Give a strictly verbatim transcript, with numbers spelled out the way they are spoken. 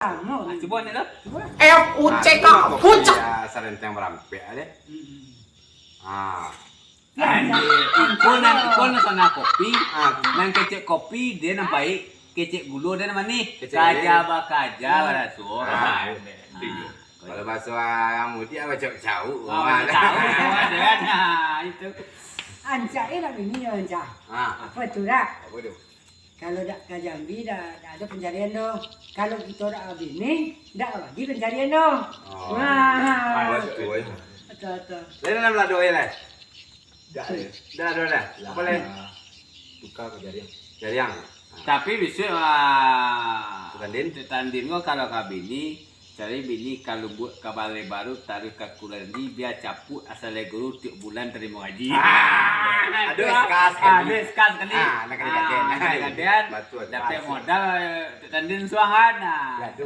Samo. Ah, cubo ni tu. F U C K, puncak. Ya, sarenteng barampek deh. Ah. Iko nan iko nan sana kopi. Ah. Nan kecek kopi dia nan pahik, kecek gulo dia nan manih. Kecek Kaja manih. Bakaja baraso. Ah. Kalau bahasa mudik apa cau-cau. Oh, tahu semua dia kan. Nah, itu. Ancak eh nak bini yo ancak. Ah. Apa tu dak? Apa tu? Kalau dak ka Jambi dah, dak ada pencarian doh. Kalau kita dak bini, dak lagi pencarian doh. Oh. Wah. Betul. Betul betul. Lain dalam lado ya lah. Dak ada. Dah ada dah. Apa lain? Tukar ke jariang. Jariang. Tapi bisa ah, Tetandin? Tetandin ko kalau ka bini, cari bini ka Lubuak ka Balai Baru taruh ka Kulangi biar capuk asal guru tiok bulan tarimo gaji. Ah, aduh, sekas Ah, kali. Aduh sekas kali. Ah, nak kena gadean. Nak kena gadean. Betul. Dapat modal eh, Tetandin suangan. Nah. Ya, tu.